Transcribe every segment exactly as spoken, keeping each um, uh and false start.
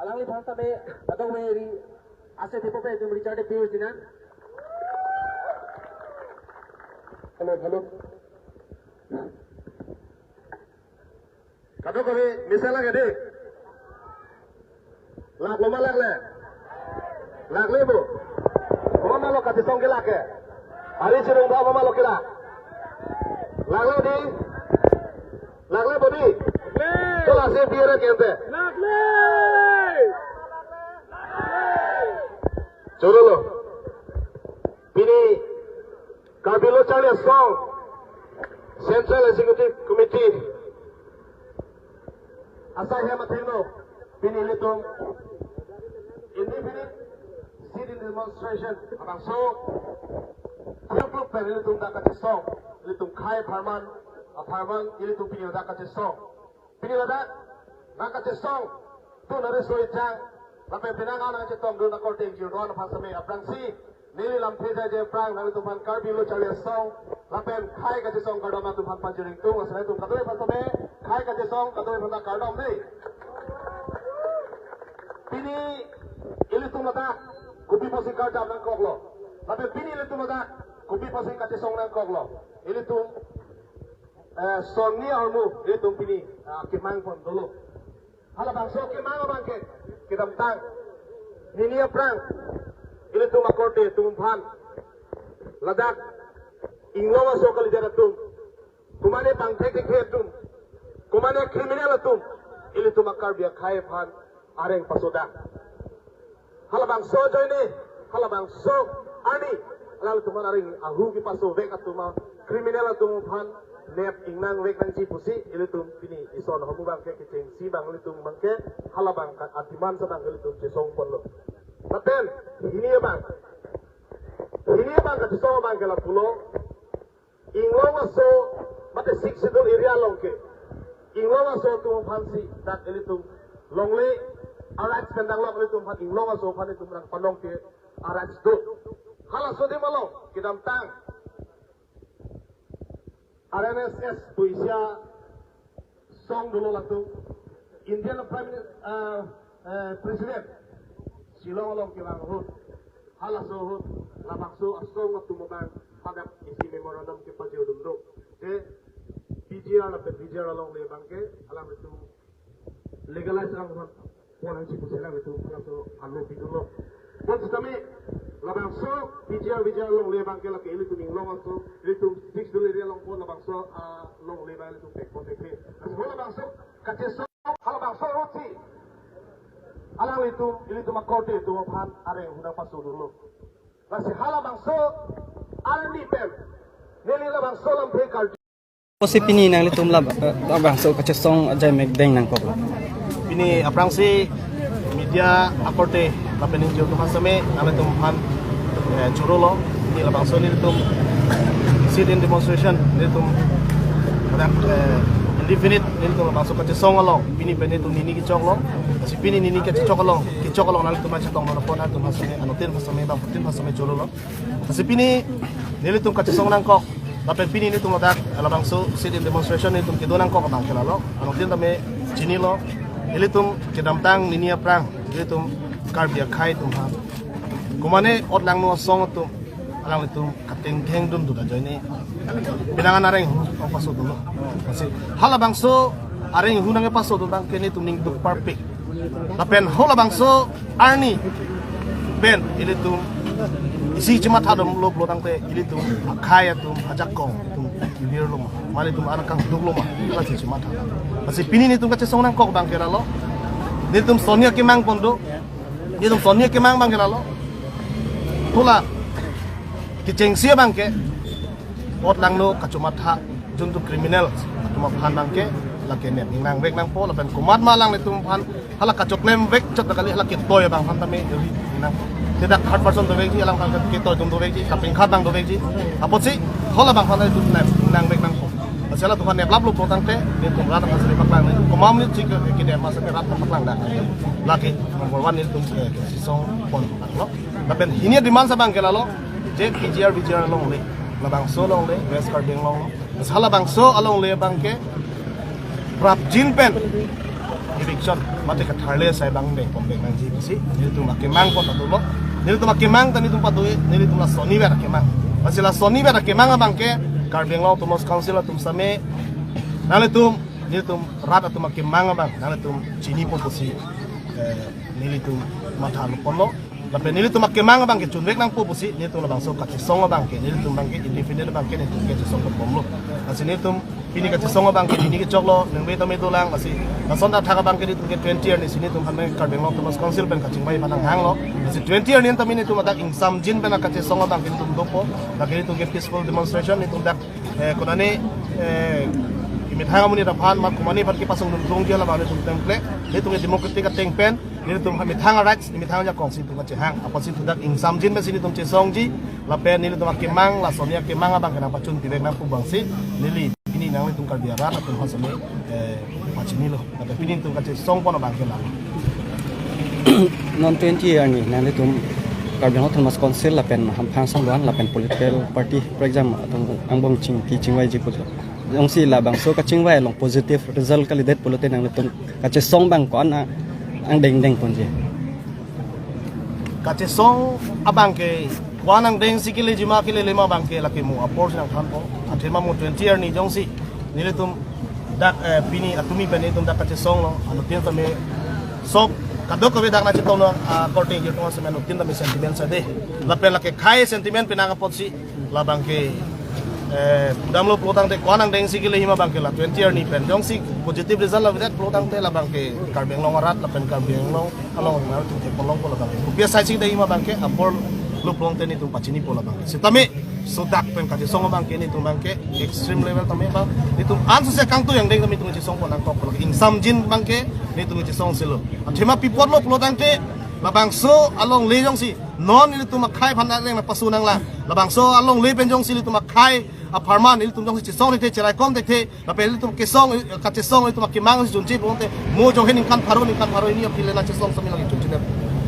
Alangliphan tame kadokave ri ase tipo pe tum Richard Pius dinan. Hello, hello. Kadokave mesen lake dei. Laklo ma lakle? Lakle bo. Komat malo kachesong kelak ke? Ari chirung ba malo kelak? Lakle dei. Lakle bo dei. Lakle. Tola se biar ke ente. Lakle. Choro lo. Pini Karbi Lo Charli Asong Central Executive Committee asai hem athengno pini ilitum indefinite sit-in demonstration abangso kluk kluk pen ilitum dak kachesong, ilitum khei apharman, apharman ilitum pini dak kachesong. Pini ladak nangkachesongdun ari soi jang lapen penang nangchetongdun akorte ingjir do-an aphan seme aphrangsi neli lamthe jaje aphrang nanglitum aphan Karbi Lo Charli Asong lapen khei kachesong kardom atum aphan pajir ingtung. Lason ilitum kadokave aphan seme khei kachesong kadokave aphan ta kardom dei. Pini ilitum ladak kopi pusi kardom nangkoklo? Lapen pini ilitum ladak kopi pusi kachesong nangkoklo? Ilitum eh, son ni ahormu ilitum pini, ah, kemang pon dolo. Halabangso kemang abang ke kedamtang nini aphrang ilitum akorte atum aphan ladak inglong aso kalidet atum, komane bangthek thek atum, komane criminal atum ilitum a-Karbi akhei aphan areng pasodak. Halabangso ajoine, halabangso arni, alanglitum aphan areng ahu kepasovek atum a-criminal atum aphan nep ingnang vek nangji pusi ilitum pini ison ahormu abang ke kechengsi abang ilitum abang ke halabang ka-, a-demand abang ilitum chesong ponlo. Lapen hini abang, hini abang kachesong abang ke lapulo. Inglong aso, mate Sixth Schedule area along ke inglong aso atum aphansi dak ilitum longle a-rights pen danglok, ilitum aphan inglong aso aphan ilitum rang panong ke a-rights do. Halaso adim along kedamtang R N S S pu isi asong dolo latum. Indian Prime Minister, ah, eh, President Shillong along kevang ahut, halaso ahut labangso asong atum abang padak isi memorandum kepajirdun do. Te P G R lapen V G R alongle abang ke alanglitum legalize abang pon nangji pusi alanglitum halaso alo pidunlo. Bonsitame labangso P G R V G R alongle abang ke lake ilitum inglong aso, ilitum Sixth Schedule area along pon labangso, ah, longle abang ilitum pek pon pek. Lasi halabangso kachesong, halabangso ahutsi alanglitum ilitum akorte atum aphan areng ahu nangpasodunlo. Lasi halabangso arni pen neli labangso lamthe kar- Pusi pini nanglitum lab-, eh, labangso kachesong ajai mekdeng nangkok. Pini aphrangsi media akorte lapen ingjir atum asame nanglitum aphan, eh, chorolo. Pini labangso nelitum sit-in demonstration nelitum pada, eh, indefinite nelitum labangso kachesong along. Pini pen nelitum nini kechoklo. Lasi pini nini kechok along, kechok along nanglitum chetonglo apot nanglitum asame, anuttin asame, bangphutin asame chorolo. Lasi pini nelitum kachesong nangkok. Lapen pini nelitum ladak labangso sit-in demonstration nelitum kedo nangkok abang ke lalo. Anuttin tame chinilo. Ilitum kedamtang nini aphrang ilitum Karbi akhei atum aphan, komane otlangno asong atum alanglitum katengkeng dun dun ajoine penang an areng ahu nangpasodunlo. Lasi halabangso areng ahu nangpasodun abang ke nelitum ning duk parpik. Lapen halabangso arni pen ilitum isi chematha dom lo pulo tangte ilitum akhei atum ajakong atum ivirlo ma, mane ilitum arang kangduklo ma, lasi chematha. Lasi pini nelitum kachesong nangkok abang ke lalo. Nelitum son ni akemang pon do. Nelitum son ni akemang abang ke lalo. Hala kechengsi abang ke otlangno kachomatha juntu criminal atum aphan abang ke lake nep ingnang vek nangpo lapen komat ma alanglitum aphan hala kachoklem vek chot kali, hala ketoi abang aphan tame ri nang. Tidak third person dovekji, alang aphan ketoi atum dovekji, kapingkhat abang dovekji. Apotsi halabang aphan ilitum nep ingnang vek nangpo. Lasi halatum aphan neplaplo pulo tangte nelitum rat aphan seri paklang, nelitum komam ni chik kede masa ke rat paklang dak. Lake number one nelitum, eh, song pon lo. Lapen hini demand abang ke lalo, je P G R V G R alongle, labangso alongle, West Karbi Anglong lo. Lasi halabangso alongle abang ke prapjin pen eviction mate katharle asai abang dengpon deng nangji pusi nelitum akemang pon pado lo. Nelitum akemang ta nelitum pado-e, nelitum la soniver akemang. Lasi la soniver akemang abang ke Karbi Anglong Autonomous Council atum same nanglitum, nelitum rat atum akemang abang nanglitum chinipo pusi, eh, nelitum matha lo pon lo. Lapen nelitum akemang abang ke chunvek nangpo pusi nelitum labangso kachesong abang ke nelitum abang ke indefinite abang ke nelitum ke chesong pon lo. Lasi nelitum pini kachesong abang ke nini kechoklo, ningve tame dolang, lasi lason athak abang ke nelitum ke twenty arni si nelitum aphan Karbi Anglong Autonomous Council pen kachingvai aphan nanghanglo. Lasi twenty arni tame nelitum ladak ingsamjin pen kachesong abang ke nelitum dopo, lake nelitum ke peaceful demonstration, nelitum dak, eh, konane, eh, imethang amonit aphan, ma komatne aphan kepasong dun thung jala abang nelitum temple, nelitum ke democratic ateng pen, nelitum methang a-rights, methang ajakong si nelitum kachehang, apotsi nelitum dak ingsamjin pensi nelitum chesongji, lapen nelitum akemang, lason akemang abang ke nangpachun pivek nangpo abang si, neli pini nanglitum Karbi arat atum aphan same, eh, pachinilo. Lapen pini nelitum kachesong pon abang ke lalo. Non twenty arni nanglitum Karbi Anglong Autonomous Council lapen Hamphang Songdoan lapen political party, for example, atum angbong chingki chingvaiji pulo. Jongsi labangso kachingvai along positive result kalidet pulote nanglitum kachesong abang ko-an angdeng dengponji? Kachesong abang ke ko-an angdeng si keleji ma kelele ma abang ke lake mo apor si nangthanpo. Athema mo twenty arni jongsi nelitum dak, eh, pini atumi pen nelitum dak kachesonglo, anuttin tame sok kadokave dak nangchetonglo, ah, korte jirtong same anuttin tame sentiment sade. Lapen lake khei sentiment penang apotsi labang ke, eh, pudamlo pulotangte ko-an angdeng si keleji ma abang ke la twenty arni pen jongsi positive result lavidet pulotangte labang ke Karbi Anglong arat lapen Karbi Anglong along nangtum thek ponlongpo labang ke. Kopi asai si dei ma abang ke apor lo pulotangte nelitum pachinipo labang ke. Sitame sodak pen kachesong abang ke nelitum abang ke extreme level tame abang nelitum ansose kangtui angdeng tame nelitum chesong pon nangkok, ingsamjin abang ke nelitum chesong silo. Athema pi apotlo pulotangte labangso alongle jongsi non nelitum akhei aphan areng nangpasu nanglang. Labangso alongle pen jongsi nelitum akhei apharman nelitum jongsi chesong thekthe, cheraikom thekthe, lapen nelitum kesong, kachesong nelitum akemang si chunche pulotangte mo jong he ningkan pharo, ningkan pharo hini aphi le nangchesong same lake chunche det.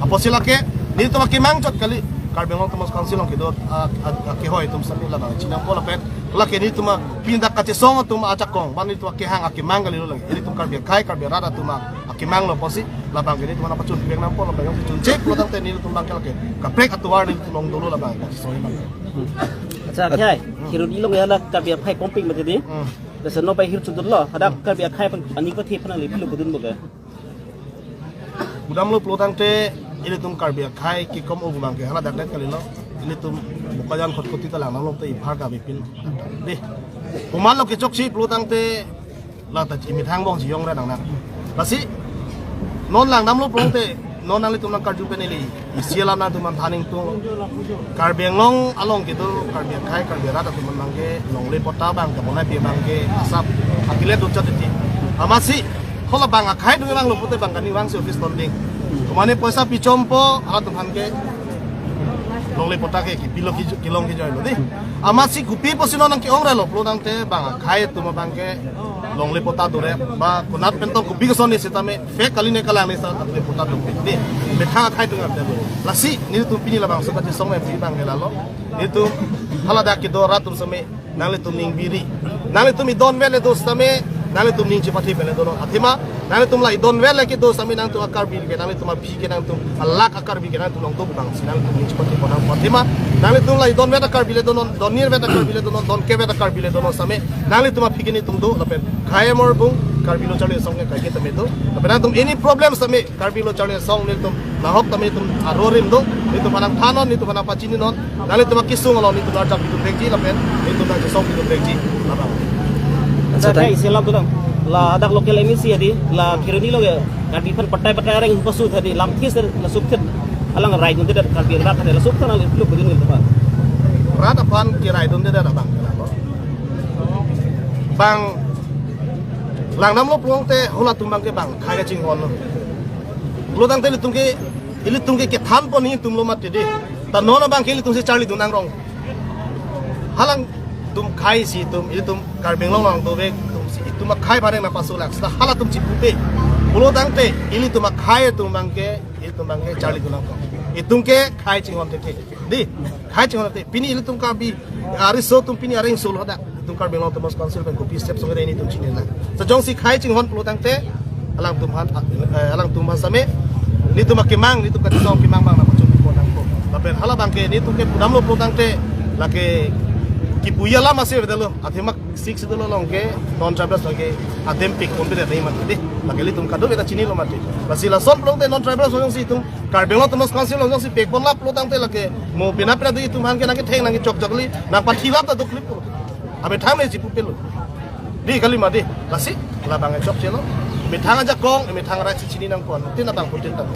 Apotsi lake nelitum akemang chot kali, Karbi Anglong Autonomous Council along kedo, ah, ah, ah, kehoi atum same labang chinangpo lapen lake nelitum apindak kachesong atum ajakong, ban nelitum akehang akemang kalilo lake. Nelitum Karbi akhei, Karbi arat atum akemang lo pusi labang ke nelitum aphan pachun pivek nangpo, labang ke chunche pulotangte nelitum abang ke lake kaprek atovar nelitum along dolo labang ke. Sorry abang. Acha, akhai, Kheroni along ya la Karbi akhei komping mati di. Hmm. Dasa no pai hir chundun lo, hadak Karbi akhei aphan ani pathe aphan le pilo budun boga. Pudamlo pulotangte ilitum Karbi akhei kekom obu abang ke haladak det kalilo. Ilitum Bokajan Khatkhati ta langdamlo te ipharka bipin. Dei. Komatlo kechoksi pulotangte lata chimethang angbong si yong ra nang nang. Lasi non langdamlo pulotangte non nanglitum nangkarju pen ili isi alam nangtum aphan than ingtung. Karbi Anglong along kedo Karbi akhei, Karbi arat atum aphan abang ke longle patta abang ke bonai pi abang ke asap akile dutchat iti. Amatsi hala abang akhei atum abang lo pute abang kani vangsi office tonding. Komatne poisa pichompo halatum aphan ke longle patta ke kipilo ki, kelong kejoilo dei. Amatsi kopi pusi non nangke-ong ra lo pulotangte abang akhei atum abang ke longle patta dore ba konat pen tong kopi kesonni sitame fake kali ne kalang ne sa longle patta dore dei. Methang akhei atum abang dei. Lasi nelitum pini labangso kachesong me pi abang ke lalo. Nelitum haladak kedo rat atum same nanglitum ning biri. Nanglitum idon vet le do sitame nanglitum ning chepathe pen le donon. Athema nanglitum la idon vet le kedo sitame nangtum a-Karbi ke nangtum aphi ke nangtum alak a-Karbi ke nangtum longduk abang si nangtum ning chepathe pon nang. Athema nanglitum la idon vet a-Karbi le donon, don nir vet a-Karbi le donon, don ke vet a-Karbi le donon sitame nanglitum aphi ke nelitum do lapen khei amor bung Karbi Lo Charli Asong ke kaike tame do. Lapen nangtum any problem sitame Karbi Lo Charli Asong nelitum nahok tame nelitum arorim do, nelitum aphan nangthannon, nelitum aphan nangpachininon, nanglitum akesung along nelitum arjap nelitum vekji lapen nelitum nangchesong nelitum vekji. Labang. Acha, acha, thank- isi alam tulang. La hadak local M A C adi, la Kheroni lo ya, Karbi aphan patai patai areng pasu tadi, lamthis la sukthit alang rai nunde dat Karbi rat tadi la sukthit alang lo budin nelitum aphan. Rat aphan kerai dunde dat abang. Bang langdamlo pulotangte halatum abang ke bang khei kachinghon lo. Pulotangte ilitum ke, ilitum ke kethan pon nelitum lo mati dei. Ta non abang ke ilitum si charli dun nangrong. Halangtum khei si itum, ilitum Karbi Anglong along dovek atum si itum akhei aphan nangpasu lang. Seta halatum chipupe. Pulotangte ilitum akhei atum abang ke, ilitum abang ke charli dun nangkok. Itum ke khei chinghon thekthe. Dei, khei chinghon thekthe. Pini ilitum Karbi ariso atum pini areng sul hadak. Itum Karbi Anglong Autonomous Council pen kopi step song dei nelitum chini lang. Seta jongsi khei chinghon pulotangte Alangtum aphan, eh, alangtum aphan same, nelitum akemang, nelitum kachesong akemang abang nangpachunpon nangpo. Lapen hala abangke nelitum ke pudamlo pulotangte, lake kipuji alam ase avedetlo, athema Sixth Schedule along ke non-tribals abangke adem pekponpedet nangji mati dei. Lake ilitum kadokave ta chinilo mati. Lasi lason pulotangte non-tribals alongsi itum Karbi Anglong Autonomous Council alongsi pekponlap pulotangte lake mo pina pina dei itum aphan ke nangketheng nangkechokchok kali, nangpathilap ta dokok kali pu. Amethang ne chipupelo. Dei kali mati dei. Lasi labang chokchelo. Methang ajakong, methang arai si chini nangkon. Tin abang putin tam.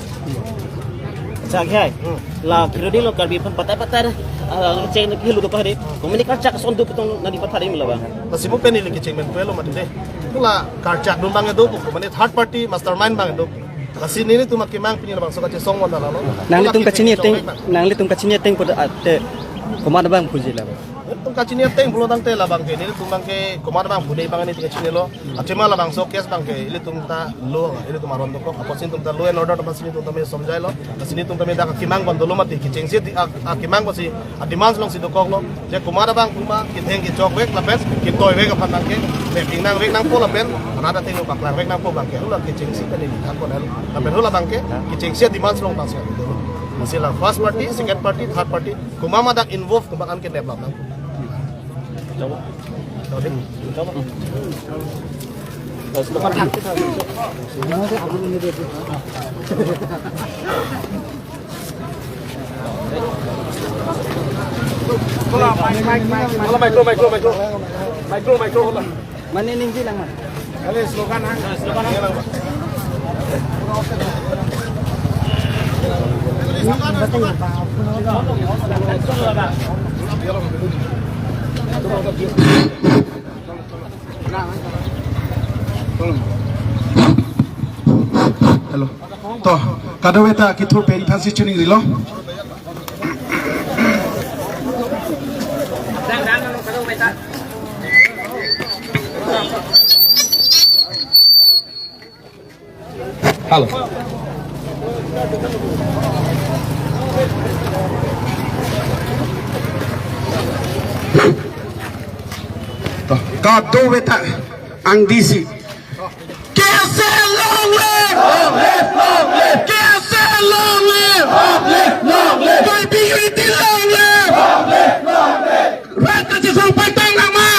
Chak hai. Hmm. La kiri lo Karbi aphan patai patai, ah, cheng na kilu to pare. Komini karchak ason do putung nangpathari mila bang. Lasi mo pen ili kecheng pen puelo mati dei. Pu la karchak dun abang do pu, mane third party mastermind abang do. Lasi nelitum akemang pini labangso kachesong wan dala lo. Nanglitum kachini ateng, nanglitum kachini ateng pu ate komat abang puji la. Nelitum kachini ateng pulotangte labangke, nelitum abangke komat abang pu dei abang nelitum kachinilo. Athema labangso case abangke ilitum ta law, ilitum aron dokok. Apotsi nelitum ta law and order ta apotsi nelitum tame somjailo. Lasi nelitum tame dak akemang abang dolo mati, kechengsi di-, ak-, akemang apotsi a-demands alongsi dokoklo. Je komat abang pu ma ketheng kechokvek lapen ketoivek aphan abangke, ne pingnangvek nangpo lapen rat ateng lo paklarvek nangpo abangke. Hula kechengsi kali ni thangkon hal. Lapen hula abangke kechengsi a-demands along abangsi dolo. Lasi la first party, second party, third party, komat ma dak involve komat an ke develop nang. Coba. Coba. Coba. Terus depan hak kita. Hola, mic, mic, mic, mic. Hola, micro, micro, micro. Micro, micro, hola. Mane ningji lang, man. Kali slogan, ha? Slogan, ha? Hello. To, kadokave ta kithur pen aphansi chiningrilo. Hello. To, kadokave ta angdisi. K S A long live! Long live, long live! K S A long live! Long live, long live! Karbi unity long live! Long live, long live! Rat kachesong pantang nangma!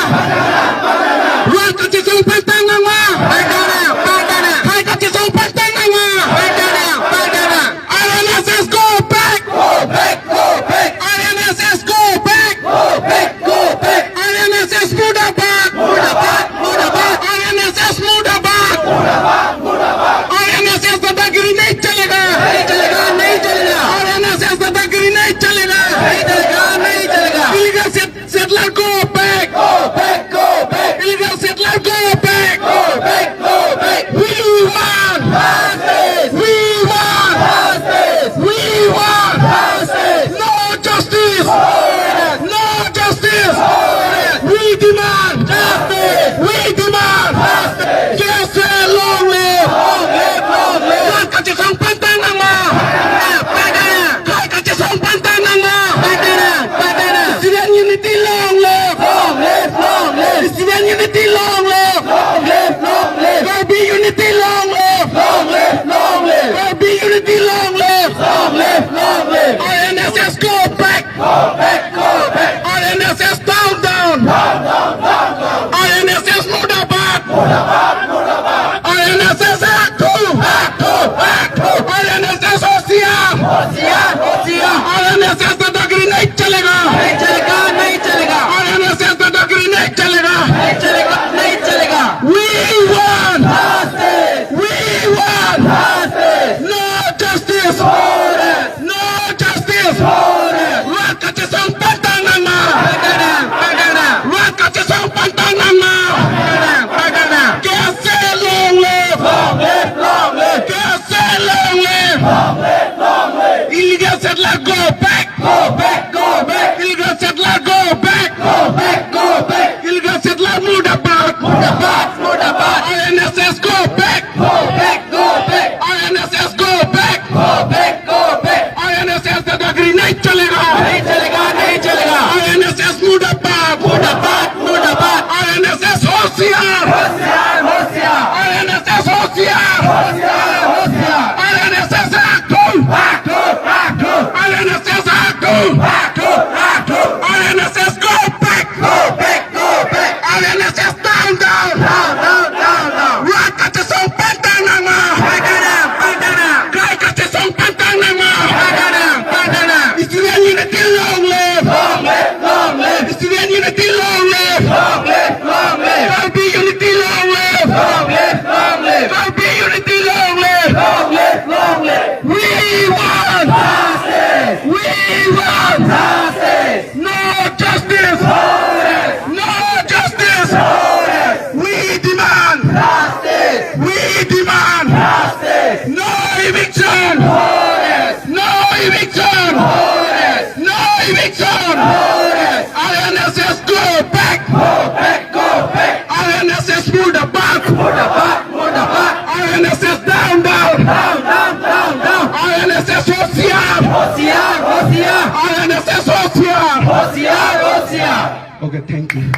Rat kachesong pantang nangma! Pantang nang, pantang nang! Hai kachesong pantang nangma! Pantang nang, pantang nang! R N S S go back! Go back, go back! R N S S go back! Go back, go back! R N S S murdabad! Murdabad, murdabad! R N S S murdabad! Murdabad, murdabad! R N S S दादागिरी नहीं चलेगा! नहीं चलेगा, नहीं चलेगा! R N S S दादागिरी नहीं चलेगा! नहीं चलेगा, नहीं चलेगा! Illegal set-, settler go back! Go back, go back! Illegal settler go back! Go back, go back! We want justice! We want justice! We want justice! No justice! No justice! We demand justice! We demand justice! K S A long live! Long live, long live! Rat kachesong pantang nangma! Pantang! Hai kachesong pantang nangma! Pantang! Pantang! Student unity long live! Long live, long live! Student unity long live! Long live, long live! Karbi unity long live! Long live, long live! Karbi unity long live! Long live, long live! R N S S go back! Go back, go back! R N S S down, down! Down, down, down, down! R N S S murdabad! Murdabad, murdabad! R N S S act ho! Act ho! Act ho! R N S S होशियार! होशियार, होशियार! R N S S दादागिरी नहीं चलेगा! नहीं चलेगा, नहीं चलेगा! R N S S दादागिरी नहीं चलेगा! नहीं चलेगा, नहीं चलेगा! We want justice! We want justice! No justice! No justice! Rat kachesong pantang nangma! Pantang nang, pantang nang! Rat kachesong pantang nangma! Pantang nang, pantang nang! K S A long live! Long live, long live! K S A long live! Long live, long live! Illegal settler go back! Go back, go back! Illegal settler go back! Go back, go back! Illegal settler murdabad! Murdabad, murdabad! R N S S go back! Go back, go back! R N S S go back! Go back, go back! R N S S दादागिरी नहीं चलेगा! नहीं चलेगा, नहीं चलेगा! R N S S मुर्दाबाद! मुर्दाबाद, मुर्दाबाद! R N S S होशियार! होशियार, होशियार! R N S S होशियार! Demand! No eviction! No eviction! No eviction! R N S S, go back! Go back! Go back! R N S S, murdabad! Murdabad! Murdabad! R N S S, down, down! Down, down, down, down! R N S S, hoshiar! Hoshiar! Hoshiar! R N S S, hoshiar! Hoshiar! Hoshiar! Okay, thank you.